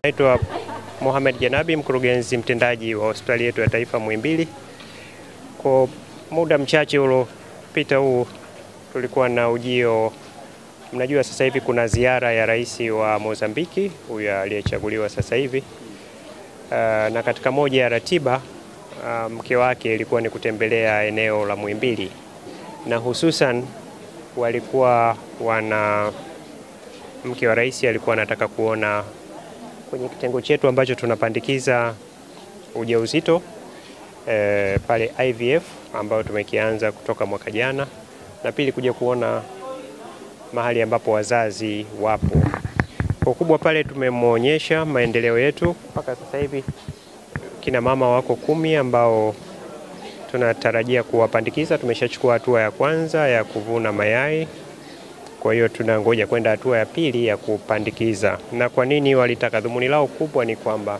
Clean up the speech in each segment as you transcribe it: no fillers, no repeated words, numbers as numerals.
Naitwa Mohamed Janabi, mkurugenzi mtendaji wa hospitali yetu ya taifa Muhimbili. Kwa muda mchache uliopita huu tulikuwa na ujio, mnajua sasa hivi kuna ziara ya rais wa Mozambiki huyu aliyechaguliwa sasa hivi. Na katika moja ya ratiba mke wake ilikuwa ni kutembelea eneo la Muhimbili, na hususan walikuwa wana mke wa rais alikuwa anataka kuona kwenye kitengo chetu ambacho tunapandikiza ujauzito pale IVF ambayo tumekianza kutoka mwaka jana, na pili kuja kuona mahali ambapo wazazi wapo. Kwa kubwa pale tumemuonyesha maendeleo yetu mpaka sasa hivi. Kina mama wako 10 ambao tunatarajia kuwapandikiza. Tumeshachukua hatua ya kwanza ya kuvuna mayai, kwa hiyo tunangoja kwenda hatua ya pili ya kupandikiza. Na kwa nini walitaka? Dhumuni lao kubwa ni kwamba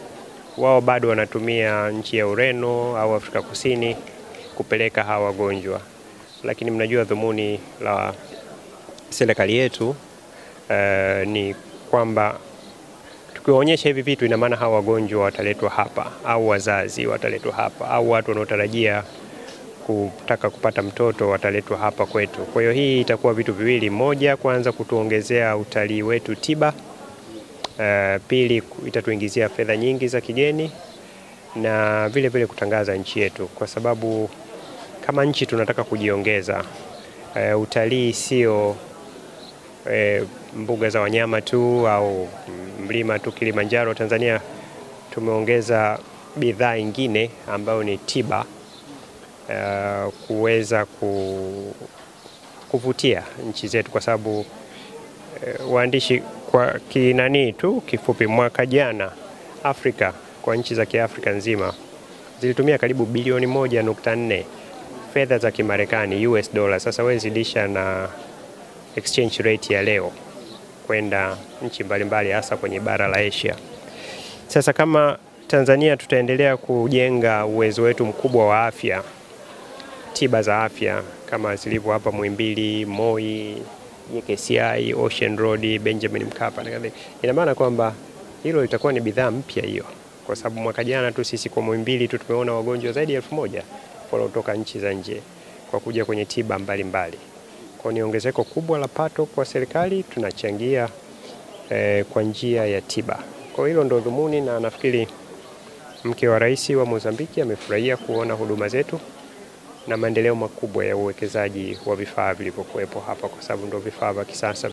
wao bado wanatumia nchi ya Ureno au Afrika Kusini kupeleka hawa wagonjwa, lakini mnajua dhumuni la serikali yetu ni kwamba tukiwaonyesha hivi vitu, ina maana hawa wagonjwa wataletwa hapa, au wazazi wataletwa hapa, au watu wanaotarajia kutaka kupata mtoto wataletwa hapa kwetu. Kwa hiyo hii itakuwa vitu viwili: moja, kwanza kutuongezea utalii wetu tiba, pili itatuingizia fedha nyingi za kigeni, na vile vile kutangaza nchi yetu, kwa sababu kama nchi tunataka kujiongeza. Utalii sio mbuga za wanyama tu au mlima tu Kilimanjaro. Tanzania tumeongeza bidhaa nyingine ambayo ni tiba, kuweza kuvutia nchi zetu, kwa sababu waandishi, kwa kinani tu kifupi, mwaka jana Afrika, kwa nchi za Kiafrika nzima zilitumia karibu bilioni 1.4 fedha za Kimarekani, US dollar. Sasa wewe zidisha na exchange rate ya leo kwenda nchi mbalimbali, hasa kwenye bara la Asia. Sasa kama Tanzania tutaendelea kujenga uwezo wetu mkubwa wa afya, tiba za afya kama zilivyo hapa Muhimbili, Moi, JKCI, Ocean Road, Benjamin Mkapa na kadhalika, ina maana kwamba hilo litakuwa ni bidhaa mpya hiyo, kwa sababu mwaka jana tu sisi kwa Muhimbili tu tumeona wagonjwa zaidi ya 1000 waliotoka nchi za nje kwa kuja kwenye tiba mbalimbali. Kwa ni ongezeko kubwa la pato kwa serikali, tunachangia kwa njia ya tiba. Kwa hilo ndo dhumuni, na nafikiri mke wa rais wa Mozambiki amefurahia kuona huduma zetu na maendeleo makubwa ya uwekezaji wa vifaa vilivyokuwepo hapa, kwa sababu ndio vifaa vya kisasa.